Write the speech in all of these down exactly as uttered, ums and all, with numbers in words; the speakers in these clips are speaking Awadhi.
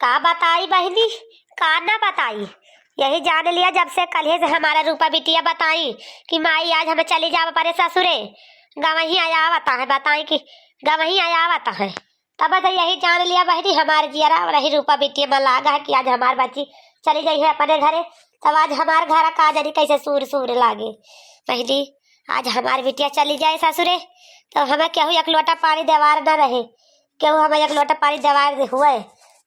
का बताई बहिनी, का ना बताई, यही जान लिया जब से कल्हे से हमारा रूपा बिटिया बताई कि माई आज हम चली जाब अपने ससुरे, गवही आया आवता है, बताई कि गवही आया आवता है। तब तो यही जान लिया बहिनी, हमार जियरा रही रूपा बिटिया में लागा है कि आज हमार बच्ची चली जाई है अपने घरे। तब आज हमार घर का जानी कैसे सूर सूर लागे बहिनी। आज हमार बिटिया चली जाए ससुरे, तो हमें केहू एक लोटा पानी देवार न रहे, केहू हमें एक लोटा पानी देवार हुए,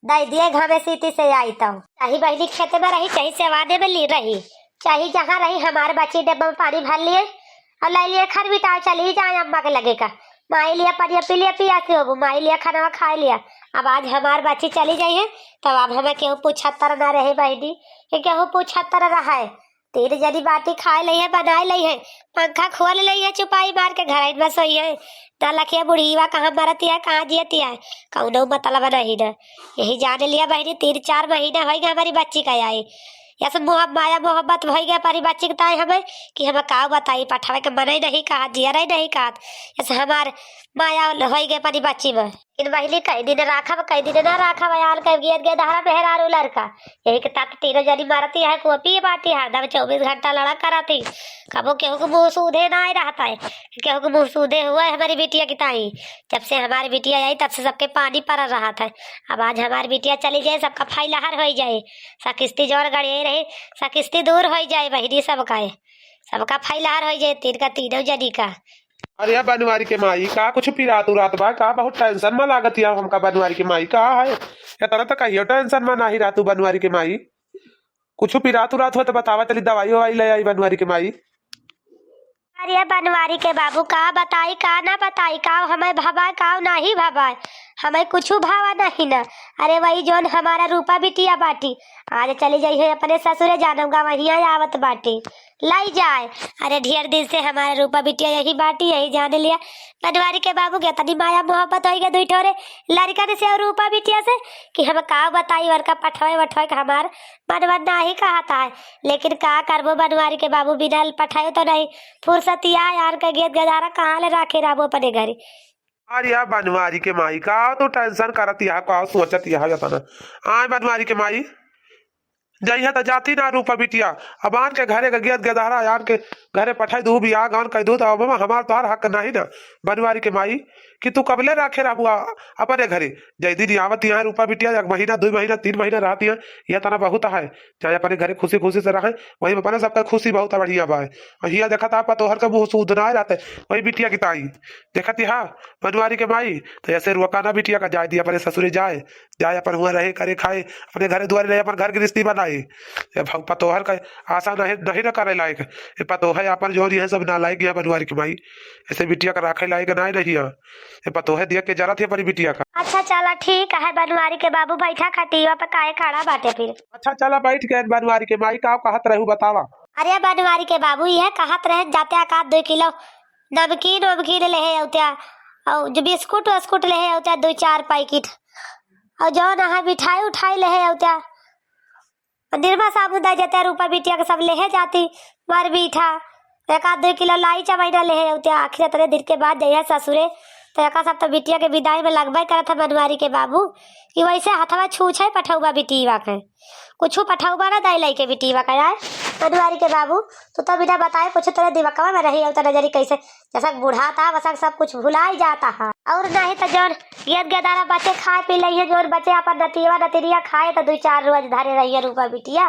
दे दिए घामे सीती से आई तो। चाहे बहिनी खेते में रही, चाहे सेवाने में ली रही, चाहे जहाँ रही, हमार बच्ची डब्बा में पानी भर लिए और ले लिए खरबिटाओ, चली जाए अम्मा के लगे का। माई लिया पनिया पी लिया, पिया से होबू, माई लिया खाना खाए लिया। अब आज हमार बच्ची चली जाई है, तब अब हमें केहू पूछत तर ना रहे बहिनी, कि केहू पूछत तर रहा है। तीन जनी बाटी खाए लई है, बनाए लई है, पंखा खोल लई है, चुपाई मार के घर में सोई है। ना लखिया बुढ़ीवा कहाँ मरती है, कहाँ जियती है, कौनो मतलब नहीं ना। यही जान लिया बहिनी, तीन चार महीना होई गए हमारी बच्ची का आई। यस मोह-, माया मोहब्बत होई गए हमारी बच्ची के ताई हमें, कि हमें का बताई, पठावे के मन ही नहीं कहा, जियरा ही नहीं कहा। यस हमार माया होई गए हमारी बच्ची में। इन बहिनी कई दिन राखब, कई दिन ना राखब, यार के गेद गेदहरा मेहरारू लड़का। यही के तात तीनों जनी मारती है, कुआ पिए बाटी, हरदम चउबीस घंटा लड़ा करती। कबो केहू के मुँह सूधे ना आए रहता है, केहू के मुँह सूधे हुआ है हमारी बिटिया की ताई। जब से हमारी बिटिया आई, तब से सबके पानी पड़ रहा था। अब आज हमारी बिटिया चली जाए, सबका फैलहर होई जाए, सकिस्ती जौन गड़िए रहे, सकिस्ती दूर होई जाए बहिनी सबका, सबका फैलहर होई जाए, तीन का तीनों जनी का। अरे बनवारी के माई, का कुछ पिरात उरात बा? का बहुत टेंशन में लागत या हमका बनवारी के माई? का है इतना तो कहियो टेंशन में नाही रहतू बनवारी के माई। कुछ पिरात उरात हो तो बतावा, चली दवाई ववाई ले आई बनवारी के माई। अरे बनवारी के बाबू, का बताई, का ना बताई, का हमें भवाए, का नाही भवाए, हमें कुछ भावा नहीं ना। अरे वही जौन हमारा रूपा बिटिया बाटी, आज चली जाई है अपने ससुरे, जानम गवहिया आवत बाटी, लाई जाए। अरे ढेर दिन से हमारा रूपा बिटिया यही बाटी, यही जान लिया। बनवारी के बाबू के इतनी माया मोहब्बत होई गए दुई ठोरे लड़कन से और रूपा बिटिया से, कि हम का बताई, उनका पठवे वठवे के हमार मनवा नाही कहता है। लेकिन का करबो बनवारी के बाबू, बिना पठाए तो नहीं फुर्सत या यार का गेद गदारा कहाँ ले राखे रहबो अपने घरे। अरे बनवारी के माई, का तू टेंशन करत या, का सोचत या इतना? आए बनवारी के माई, जइहा त जाती ना रूपा बिटिया, अब आन के घरे के गेद गदारा आन के घरे पठाई दू, बियाह गवन कह दू, तो अब हमार तोहार हक नहीं ना। बनवारी के माई, कि तू कबले राखे रहबुआ अपने घरे? जय दिन आवत यहाँ रूपा बिटिया, एक महीना, दुई महीना, तीन महीना रहती है, यह तना बहुत है। चाहे अपने घरे खुशी खुशी से रहे, वही में अपने सबका खुशी बहुत बढ़िया बा। और हिया देखत आप तोहर के मुँह सूद ना रहते, वही बिटिया की ताई देखत यहाँ बनवारी के माई, तो ऐसे रुआ का ना बिटिया का जाए दिया अपने ससुरे जाए, जाए अपन हुआ रहे, करे, खाए, अपने घरे दुआरे रहे, अपन घर गृहस्थी बनाए। ये भ-, पतोहर का आशा नहीं, नहीं न करे लायक। ये पतोह है अपन जो ये सब नालायक या बनवारी के माई, ऐसे बिटिया का राखे लायक नहीं, नहीं है। ये पतोह दिया के जरूरत है अपनी बिटिया का। अच्छा चला ठीक है बनवारी के बाबू, बैठा खटिया पे काहे खड़ा बाटे फिर। अच्छा चला बैठ गए बनवारी के माई, का कहत रहू बतावा। अरे बनवारी के बाबू, यह कहत रहे जाते का दो किलो नमकीन वमकीन लेहे अउत्या, और जो बिस्कुट वस्कुट लेहे अउत्या, दो चार पैकेट, और जौन अहाँ मिठाई उठाई लेहे अउत्या, निरमा साबुन दे जते रूपा बिटिया के सब लेहे जाती, मर मीठा, एक आध दो किलो लाई चवैना लेहे अउत्या। आखिर इतने दिन के बाद जइहा ससुरे, तो एका सब तो बिटिया के विदाई में लगबे करत है बनवारी के बाबू, कि वैसे हथवा छूछे पठौबा बिटिया के। कुछु पठौबा ना दाई लइके बिटिया का आए। बनवारी के बाबू, तू तो बिना बताए कुछ तोरे दिमागवा में रही, अउर तो नजरी कैसे जसक बुढ़ाता, वसक सब कुछ भुलाई जाता है। और नहीं तो जौन गेद गेदारा बचे खाए पी लइहे, जौन बचे अपन नतिया नतिनिया खाए, तो दो चार रोज धरे रहिए रूपा बिटिया।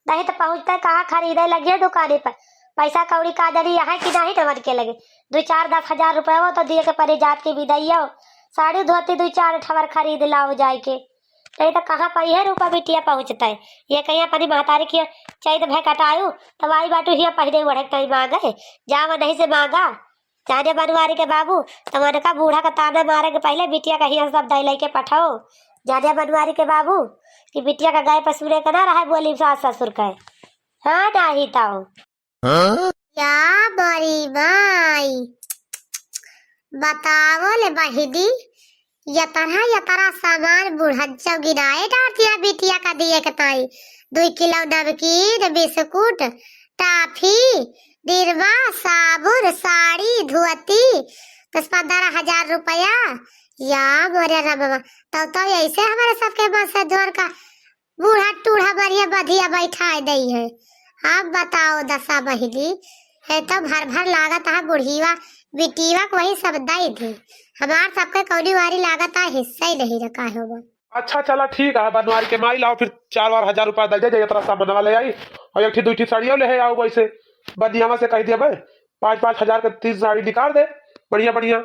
नहीं तो पहुँचते कहाँ खरीदे लगिए दुकाने पर, पैसा कौड़ी का जरी है कि नहीं तो मन के लगे। दो चार दस हजार रुपया वो तो दिए के परे जात के विदाई हो, साड़ी धोती दो चार ठवर खरीद लाओ जाए के। नहीं तो कहाँ पर यह रूपा बिटिया पहुँचता है। ये कहीं अपनी महतारी की चैत भय कटायु, तब आई बाटू हिया पहले ओढ़े के टाइम आ गए, जावा नहीं से मांगा। जाने बनवारी के बाबू, तब उनका बूढ़ा का ताना मारे के पहले बिटिया का हिया सब दई लइके पठाओ। जाने बनवारी के बाबू, कि बिटिया का गाय पसुरे के ना रहे बोली सास ससुर का। हाँ, नाही ताऊ। हाँ? या बड़ी माई, बताओ ले बहिनी, यतरा यतरा सामान बुढ़ज्जो गिनाए डारतिया बिटिया का दिए के ताई। दुई किलो नमकीन, बिस्कुट, टाफी, निरमा, साबुन, साड़ी, धोती, दस पन्द्रह हजार रुपया, या मोरे रमवा, तब तो ऐसे हमारे सबके मन से जोर का बूढ़ा टूढ़ा बढ़िया बधिया बैठाए दई है। अब बताओ दशा बहिनी, है तो भर भर लागत है बुढ़ीवा बिटीवा को वही सब दई दे। हमार सबके कौनी वारी लागत है, हिस्सा ही नहीं रखा है वो। अच्छा चला ठीक है, बनवारी के माई लाओ फिर चार बार हजार रुपया दे दे, इतना सामान वाले आई और एक ठी दुई ठी साड़ियों ले है आओ वैसे बनियावा से कह दिया मैं पाँच पाँच हजार के तीन साड़ी निकाल दे बढ़िया बढ़िया।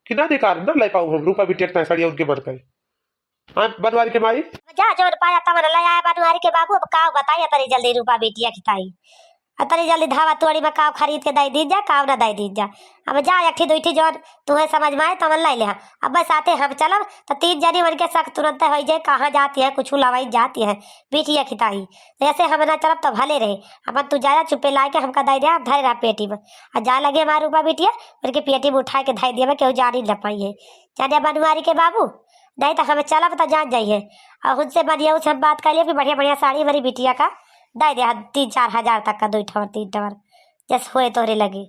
कि ना निकाल ना ले पाऊ हम रूपा बिटिया के साड़िया उनके मन करे। हाँ बनवारी के माई। जा जौन पाया तवन ले आया बनवारी के बाबू। अब का बताई अतरी जल्दी रूपा बिटिया की ताई, अतरी जल्दी धावा तोड़ी में काव खरीद के दे दीन जा, काव ना दे दीन जा। अब जा एक ठी दुई ठी जौन तुहे समझ में आए तवन ले ले। अब बस आते हम चलब तो तीन जनी उनके शक तुरंत हो जाए, कहाँ जाती है, कुछ लवाई जाती है बिटिया की ताई। जैसे हम ना चलब तो भले रहे, अपन तू जाया चुप्पे लाए के हमका दे दे, धरे रहा पेटी में। और जा लगे हमारे रूपा बिटिया, उनके पेटी में उठा के धर दिया, केहू जानी न पाई है। जाने बनवारी के बाबू, नहीं तो हम चलब तो जान जाइए। और उनसे बनिया उनसे हम बात कर लिए कि बढ़िया बढ़िया साड़ी हमारी बिटिया का दे दे, हम तीन चार हजार तक का दो ठवर तीन ठवर जस होए तोहरे लगे।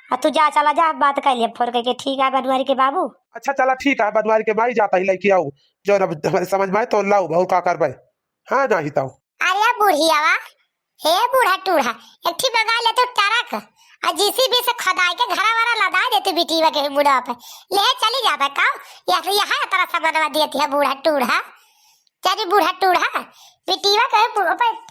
आ तू जा चला जा, हम बात कर लिए फोन करके। ठीक है बनवारी के बाबू। अच्छा चला ठीक है बनवारी के माई, जाता ही लेके आऊ जो अब हमारे समझ में आए तो लाऊ भाऊ का करबे। हाँ नहीं तो। अरे बुढ़ियावा, हे बूढ़ा टूढ़ा, एक ठी मंगा ले तू ट्रक, आ जेसीबी से खोदाई के घरा वाला लदा दे तू बिटिया के मुड़ा पे। ले चली जाबे का? या तो यहाँ तरह सामानवा दियती है बूढ़ा टूढ़ा। तेरी बूढ़ा टूढ़ा, बिटिया के ऊपर,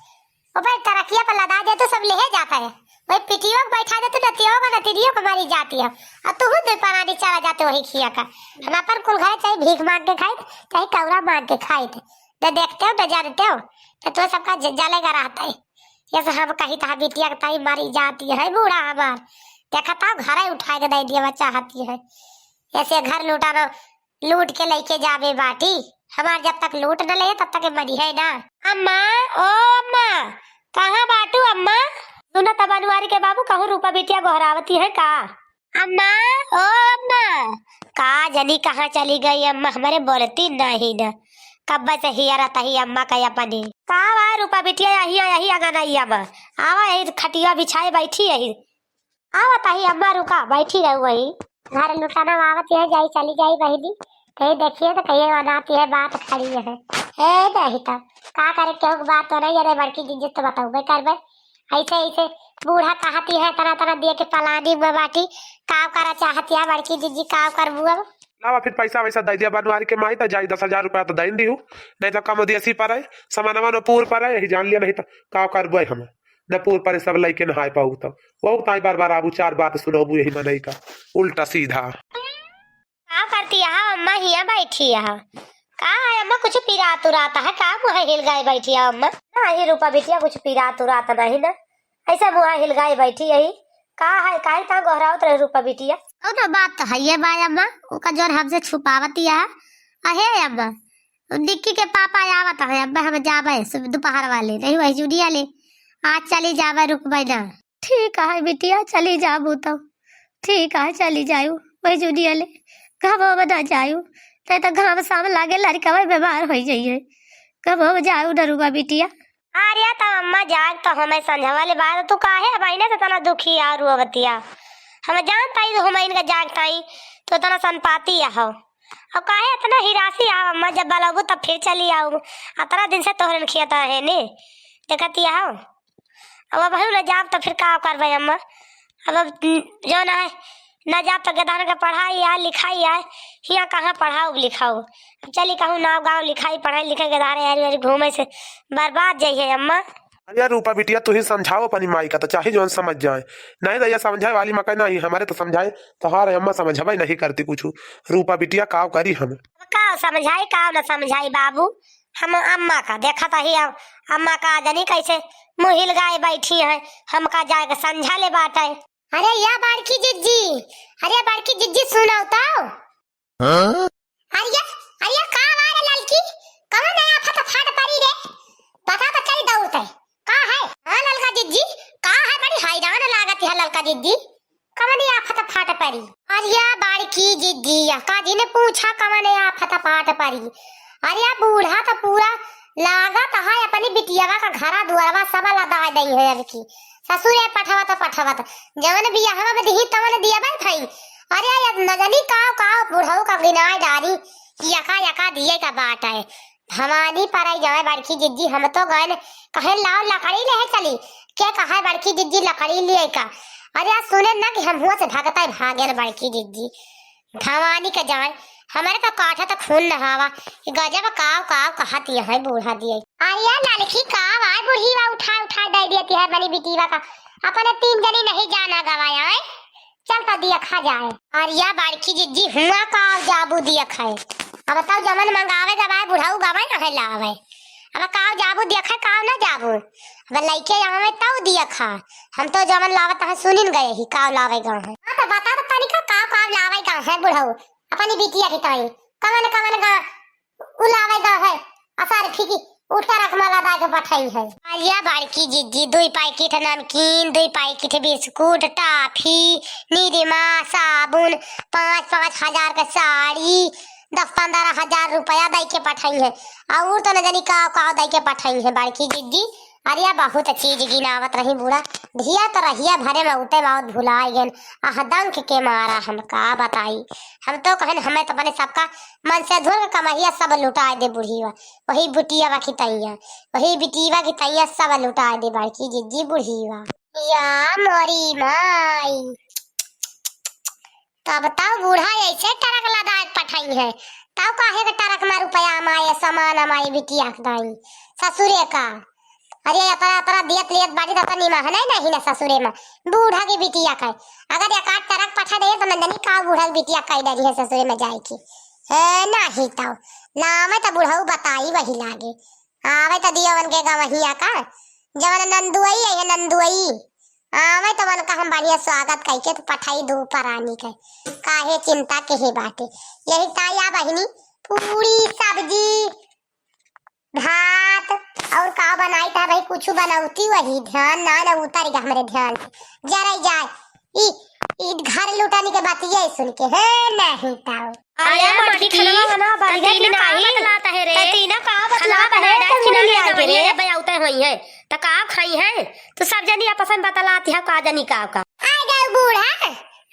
ऊपर ट्रकिया पर लदा दे तू, सब ले जाता है। वही पिटिया के बैठा दे तू, नतिया में नतिनियों को मारी जाती है। और तू दो परानी चला जाते वही खिया का। हम अपन कुल खाए, चाहे भीख मांग के खाए, चाहे कौड़ा मांग के खाए थे। न देखते हो, न जानते हो, न तो सबका ज-, जलेगा रहता है। ये से हम कही था बिटिया के ताई मारी जाती है बूढ़ा हमार। देखा था घरे उठा के दे दिया बच्चा हाथी है। ऐसे घर लुटाना, लूट के लेके जाबे बाटी। हमार जब तक लूट न ले तब तक ये मनी है ना। अम्मा, ओ अम्मा, कहाँ बाटू अम्मा? सुना त बनवारी के बाबू कहूँ रूपा बिटिया गोहरावती है का? अम्मा, ओ अम्मा, का जनी कहाँ चली गई अम्मा, हमारे बोलती नहीं न। कब से हियरत ही अम्मा का अपनी। का बा रूपा बिटिया, यही, यही अंगनैया में। आवा, यही खटिया बिछाए बैठी यही। आवत ही अम्मा, रुका, बैठी रहू वही। घर लुटाना आवत है, जाई चली जाई बहिनी। कहीं देखिए तो कहिए बनाती है, बात खड़ी है। ए नहीं तो का करे, केहू के बात तो नहीं, अरे बड़की जिज्जी तो बताऊबे करबे। ऐसे, ऐसे बूढ़ा कहती है, तना, तना दिए के पलानी में बाटी। का करा चाहती है बड़की जिज्जी, का करबू अब? लावा फिर पैसा वैसा दे दिया बनवारी के माई, तो जाई दस हजार रुपया तो दे दिहू, नहीं तो कम देसी पर है, सामानवा न पूर पर है, यही जान लिया, नहीं तो का करबे हम, न पूर पर सब लइके नहाए पाऊ तब। वहू ताई बार बार आबू, चार बात सुनबू यही मनई का, उल्टा सीधा। का करती है अम्मा, हिया बैठी है? का है अम्मा, कुछ पिरात उरात है का? मुँह हिलगाए बैठी है अम्मा। नहीं रूपा बिटिया, कुछ पिरात उरात नहीं ना, ऐसा मुँह हिलगाए बैठी यही। का है, काहे ता गोहरावत रहे रूपा बिटिया? कौनो बात तो है ये बा अम्मा, ओका जोन हमसे छुपावती है। अहे अम्मा, निक्की के पापा आवत है, अम्मा हम जाबे सुबह दोपहर वाले, नहीं वही जुड़िया ले, आज चली जाबे, रुकबे ना। ठीक है बिटिया, चली जाबू तो। ठीक है, चली जायू, वही जुड़िया ले, घाम में ना जायू, नहीं तो घाम साम लागे लड़का वही बीमार हो जाइए। घाम में जायू ना रूपा बिटिया। अरे तो अम्मा जाग तो हमें संझा वाले बात, तू काहे अब आईने से तना दुखी आ रोवतिया? हम जानता ही हम इनका जागता ही तो तना सनपाती आहो। अब काहे इतना हिरासी आव अम्मा, जब बलबू तब फिर चली आऊ। अतरा दिन से तोहरन खियत रहे ने, देखती आहो। अब, अब हम न जाब तो फिर का करबे अम्मा? अब, अब जो ना है, न जाब तो गदान के पढ़ाई आए, लिखाई आए, हियाँ कहाँ पढ़ाऊ लिखाऊ? अब चली कहूँ नाव गाँव लिखाई पढ़ाई लिखाई गदारे यारी वारी घूमे से बर्बाद जाइए अम्मा। अरे यार रूपा बिटिया, तू ही समझाओ अपनी माई का, तो चाहे जौन समझ जाए, नहीं तो यह समझाए वाली मकई नहीं, हमारे तो समझाए, तोहार अम्मा समझबे नहीं करती कुछ। रूपा बिटिया काव करी हम? अब का समझाई, का न समझाई बाबू, हम अम्मा का देखत ही, अब अम्मा का जनी कैसे मुँह हिलगाए बैठी है, हमका जाए के समझा ले बाटे। अरे या बड़की जिज्जी, अरे बड़की जिज्जी सुनाओ तो। हाँ? अरे या, अरे या का बा रे ललकी, कौन नया फटाफट परी रे, पता तो चली दौड़ते। का है? हाँ ललका जिज्जी, का है, बड़ी हैरान लागत है ललका जिज्जी। कवनी आफत फाट परी? अरे या बड़की जिज्जी, या का जी ने पूछा कवने आफत फाट परी? अरे या बूढ़ा तो पूरा लागत है अपनी बिटियावा का घरा दुआरवा सब लदा दई है अब की। ससुरे पठवत पठवत, जवन बियाहवा में दिही तवन दिया भाई। अरे, अब न जानी काव काव बुढ़ऊ का गिनाए डारी, यका यका दिए का बाटइ। भवानी परइ जाए बड़की जिज्जी, हम तो गएन, कहेन लाव लकड़ी लेहे चली, के कहइ बड़की जिज्जी लकड़ी लिएका। अरे, आज सुनेन ना कि हम हुआँ से भगतइ भागेन बड़की जिज्जी। भवानी के जाए, हमरे तो काठा त खून नहावा, कि गजब काव काव कहत यहइ बूढ़ा दिए। अरे, ललकी काव आए बुढ़ीवा उठाए उठाए दइ दिए तिहर बनी बिटीवा का, अपने तीन जनी नहीं जाना गवाए, चल तो देखा जाए। अरे या बड़की जिज्जी, हुआँ काव जाबू देखइ। अब तउ जवन मंगावे गवाए बुढ़ऊ गवाए नहइ लावइ। अब काव जाबू देखइ, काव न जाबू। अब लइके आवइ तउ देखा। हम तो जवन लावत हैं सुनिन गए ही, काव लावइ गवाए। हाँ तो बता तो तनिका काव काव लावइ गवाए बुढ़ऊ। अपनी बिटिया की ताई। कवन कवन गा उ लावइ गवाए, असरफी की उ टरक मा लदाइ के पठइहइ। अरे या बड़की जिज्जी, दुइ पैकेट नमकीन, दुइ पैकेट बिस्कुट, टाफी, निरमा, साबुन, पाँच पाँच हजार के साड़ी, दस पन्द्रह हजार रुपया दइ के पठइहइ। अउर तो न जानी काव काव दइ के पठइहइ बड़की जिज्जी। अरे या बहुत चीज गिनावत रही बूढ़ा, धिया तो रहिया भरे मा उठे मा भुलाइ गएन। अहदंक के मारा हम का बताई, हम तो कहेन हमें तो अपने सबका मन से धुर के कमहिया सब लुटाइ दे बुढ़ीवा। वही बिटिया की तइया, वही बिटिया की तइया सब लुटाइ दे बड़की जिज्जी बुढ़ीवा। या मोरी माई, तब तउ बूढ़ा ऐसे टरक लदाइ के पठइहइ, तउ काहे के टरक मा रुपया अमाए, सामान अमाए बिटिया के दाई ससुरे का। अरे अपना, अपना दियत लियत बाटी त अपन निमहनइ नहीं ना ससुरे मा। बूढ़ा की बिटिया कइ, अगर एकाध टरक पठा दे त नंदनी का बूढ़ा की बिटिया कइ डरिहइ ससुरे मा जाइके। हे, नहीं तउ, लावइ त बुढ़ऊ बताई वही लागे। आवइ त दियो उनके गवहिया का, जवन नंदुअई है, नंदुअई। आवइ त उनका हम बढ़िया स्वागत कइके त पठई दू परानी के। काहे चिंता केहे बाटे। यही ताई आ बहिनी, पूरी सब्जी, भात अउर का बनाई त भाई, कुछु बनउती वही ध्यान ना, ना उतर गया हमरे ध्यान से। जरई जाए। ई, ई घर लुटानी के बतिये सुन के, हे नहीं तउ। अरे अरे मटकी मटकी, खनवा वनवा त बढ़िया तीन कि का नहीं? बतलात है रे? त तीना का खनवा बतलात है? बनाए त तीना मुर्गी ना आए के बनिया रे। जब बनावते होई है, त का खाई है? तू सब जनी आपस में बतलात है, का जनी का का। आइ गयो बूढ़ा,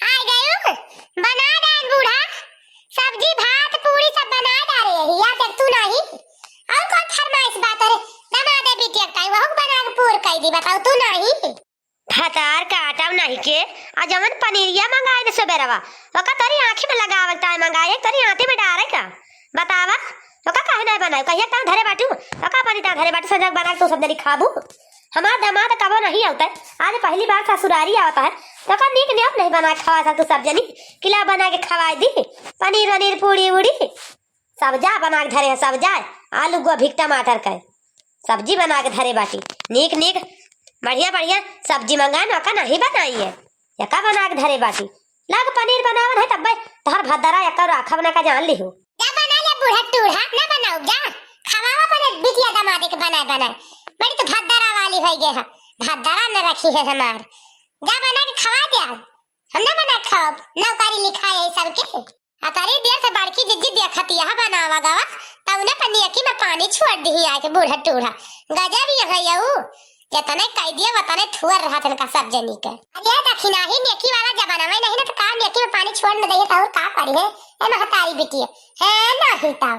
आइ गयो, बना डाल बूढ़ा, सब्जी भात पूरी सब बना डाले है, या फिर तू नहीं? अउर कौन फरमाइश बात है रे? दमादे बिटिया के ताई, वहू बना के पूर कइ दी, बताओ तू नहीं? भतार काटब नहीं के, आ जवन पनीरिया मंगाए न सबेरवा, ओका तोरी आँखी में लगावे ताई मंगाए, तोरी आँटी में डारे का? बतावा, ओका काहे नहीं बनाए? कहिया ता धरे बाटू, ओका पानी ता धरे बाटू, संजग बना के तू सब जनी खाबू। हमार दामाद कबो नहीं आवता है, आज पहली बार ससुरारी आवता है, तो ओका नीक न्योत नहीं बना के खवा सकतू सब जनी, किला बना के खवाई दी, पनीर वनीर, पूड़ी उड़ी। सब्जा बना के धरे है, सब्जा, आलू गोभी के टमाटर के सब्जी बना के धरे बाटी। नीक नीक बढ़िया बढ़िया सब्जी मंगाए न, ओका नहीं बनाई है, एका बना के धरे बाटी। लाग पनीर बनावन है तब्बे तोहर भद्दरा एका राखब ना का जान लिहू। जा बना ले बूढ़ा टूढ़ा, ना बनाऊ जा, खवावा अपने बिटिया दमादे के बनाए बनाए। बड़ी तो भद्दरा वाली होइ गए है, भद्दरा न रखी है हमार। जा बना के खवा दे, हम ना बना के खाब, नौकरी लिखा है सबके। अतरी देर से बड़की जिज्जी देखत यह बनावा गवा, तउने पर नेकी में पानी छोड़ दिही आके बूढ़ा टूढ़ा। गजब यह यऊ, जतने कह दिए वतने थुअर रहत इनका सब जनी के। अरे दखिनाही नेकी वाला जमाना में नहीं ना तो का नेकी में पानी छोड़ न दइहे तो और का करी है? ए महतारी बिटिया, है नहीं तो।